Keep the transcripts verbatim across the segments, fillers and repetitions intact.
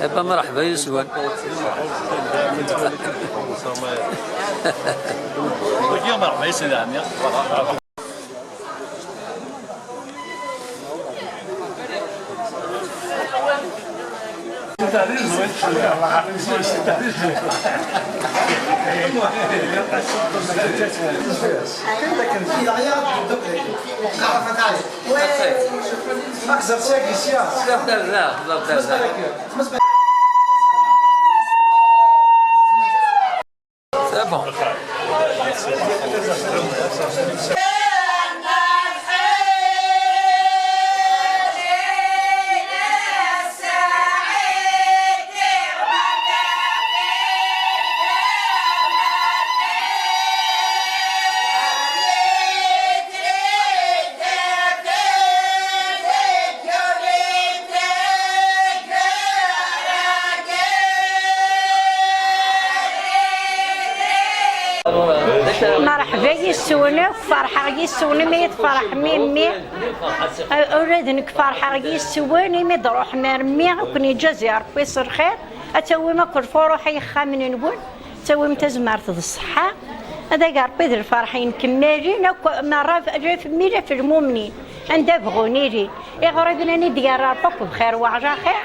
Aba, merḥba yes-wen. Wagi merḥba yes-wen. C'est bon. Merḥba yes-wen akk, ferḥeɣ yes-wen imi i tferḥem i mmi. Ula d nekk ferḥeɣ yes-wen imi d-truḥem ar mmi, ad ken-yeǧǧ Rebbi s lxir, ad tawim akk lfuruḥ i yexxamen-nwen, ad tawim tazmert d ṣṣeḥḥa. Ad ag Rebbi d lferḥ yenkemmalin akk merra, laf mmi laf lmumnin, anda bɣun ilin. Iɣriben ad d-yerr Rebbi akk bxir wa ɛla xir.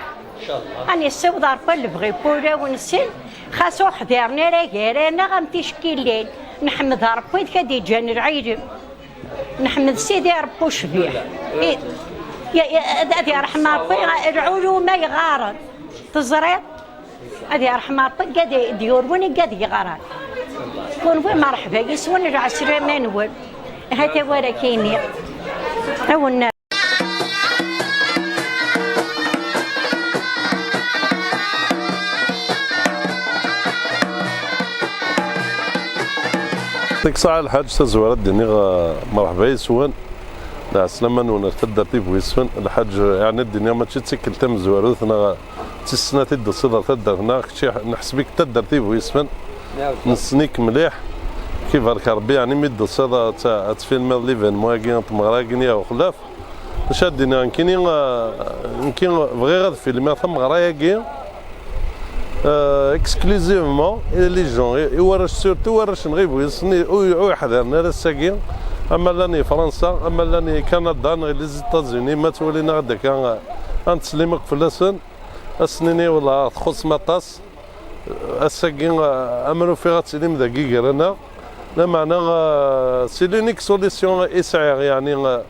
Ad nessiweḍ Rebbi lebɣi n wulawen-nsen, xas ur ḥdiren ara gar-aneɣ am ticki llan. Neḥmed Rebbi d kad yeǧǧan lɛilem. Neḥmed Sidi Rebbi ucbiḥ. I, ya, ya, ad, ad yerḥem Rebbi lɛuluma yeɣɣaren. Teẓriḍ? Ad yerḥem Rebbi, gad d-yurwen i gad yeɣran. Kunwi merḥba yes-wen, lɛeslama-nwen. Hata wara k-iniɣ. Awen. Deg ṣṣeḥ a Lḥaǧ, tazwara ad d-iniɣ, eh, merḥba yes-wen. Lɛeslama-nwen ar taddart Ibwisfen. Lḥaǧ, yeɛni ad d-iniɣ mačči d tikkelt tamezwarut neɣ d tis snat i d-tusiḍ ar taddart-nneɣ. Kečči neḥseb-ik d taddart Ibwisfen. Nessen-ik mliḥ. Kibarek Rebbi, yeɛni mi d-tusiḍ ad t-, ad tfilmiḍ l'événement-agi n tmeɣra-agi n At Uxellaf. Acu ad d-iniɣ nekkini, ah, nekki bɣiɣ ad filmiɣ tameɣra-agi, ah, exclusivement i les gens, i, i warrac, surtout warrac n Ibwisfen, ur, ur ḥdiren ara ass-agi, ama llan i Fransa, ama llan i Kanada neɣ les États-Unis, ma ttwalin-aɣ-d akka, ah, ad nettsellim akk fell-asen, ad sen-nini wellah txuṣṣem aṭas, ass-agi, ah, amer ufiɣ ad tilim dagi gar-aneɣ, lameɛna, ah, c'est l'unique solution i sɛiɣ, yeɛni, ah,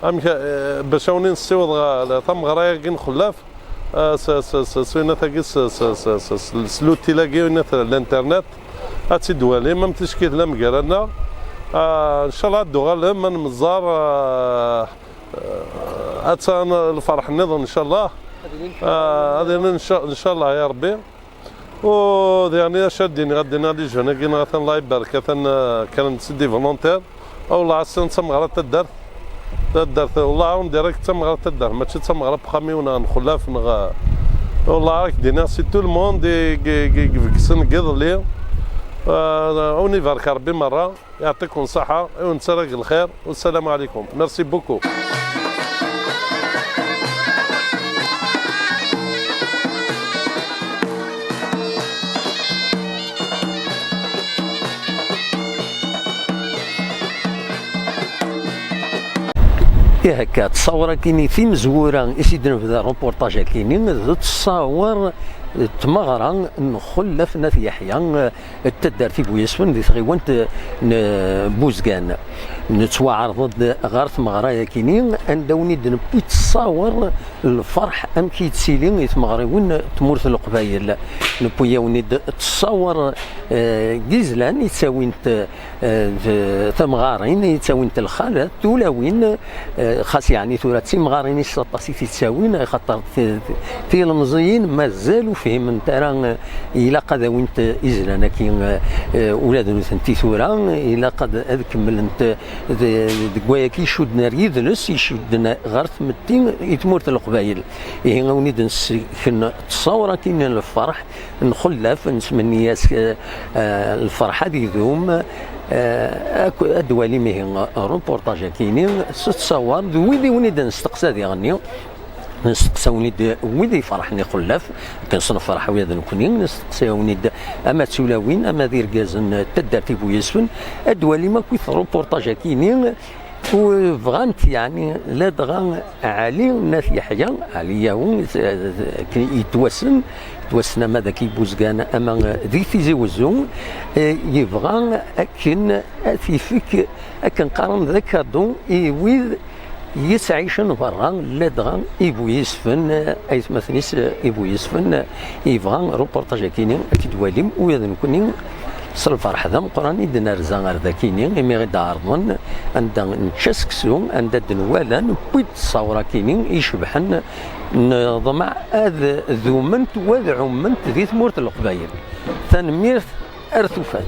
amek, eh, bac awen-nessiweḍ ɣer tameɣra-agi n Xellaf, eh, s, s, s, s, winat-agi, s, s, s, s, s, s l'outil-agi, winat, l'internet, ad tt-id-twalim, am ticki tella gar-aneɣ. Ah, ncallah ad d-tuɣalem, ad nemmẓer, ah, ah, ad tan lferḥ nniḍen, ncallah. Ah, ad yili nca-, ncallah, ya Rebbi. U diɣen acu ad d-iniɣ, ad d-iniɣ les jeunes-agi-nneɣ, atan Allah ibarek, atan, eh, kkren-d c'est des volontaires. Ah, wellah, ass-a d tameɣra n taddart. Taddart, wellah, on dirait que d tameɣra n taddart, mačči d tameɣra n uxxam-iw neɣ n Xellaf, neɣ, eh, wellah, ad k-d-iniɣ, c'est tout le monde i, i, i, i ibegsen deg iḍelli. Eh, ad wen-ibarek Rebbi merra. Yeɛṭikum ṣṣeḥḥa, i wen-ttaraɣ lxir, wassalamu ɛlikum. Merci beaucoup. Ih akka, ttṣawur akkin i timezwura i s-id-nebda reportage akkin, d ttṣawur Tmeɣra n Xullaf n At Yeḥya, eh, n taddart Ibu Yesfen di tɣiwant n Buzgan. Nettwaɛreḍ-d ɣer tmeɣra-yakini, anda wen-id-newwi ttṣawer lferḥ amek i yettili i tmeɣriwin n tmurt n Leqbayel. Newwi-yawen-id ttṣawer, eh, n yizlan i ttawint, eh, d tamɣarin, i ttawint lxalat, tulawin, eh, xas yeɛni tura d timɣarin i s aṭas i t-ittawin, axaṭer ti-, tilemẓiyin mazal ur fhiment ara, eh, ilaq ad awint izlan-agi, eh, ula d nutenti tura, ilaq ad, ad kemmlent, eh, d-, deg wayagi icudden ar yidles, icudden ɣer tmetti i tmurt n Leqbayel. Ihi, awen-id-nessken ttṣawra-agi n lferḥ, n Xullaf, nettmenni-as, eh, eh, lferḥ ad idum, eh, ak-, ad d-walim ihi reportage-agi-ni s ttṣawar d wid i wen-id-nesteqsa diɣenni. Nesteqsa-wen-id wid iferḥen i Xullaf, akken s nferḥ ula d nekni, nesteqsa-wen-id ama d tulawin, ama d irgazen n taddart Ibu Yesfen, ad d-walim akk reportage-agi-ni. U bɣant, yeɛni, ladɣa Ɛli n At Yeḥya, Ɛli Yahu, yettwassen, yettwassen ama d aki Buzgan, ama di Tizi Wezzu, eh, yebɣa akken ad t-ifek, akken qqaren d akadu i wid yettɛicen berra, ladɣa Ibu Yesfen, aytmaten-is Ibu Yesfen, yebɣa reportage-agi-ni ad t-id-walim, u d nekni s lferḥ d ameqqran i d-nerza ar dakini, imi i d-ɛerḍen, anda nečča seksu, anda d-nwala, newwi-d ṣṣawra-kini icebḥen, neḍmeɛ ad dument u ad ɛument di tmurt n Leqbayel. Tanemmirt, ar tufat.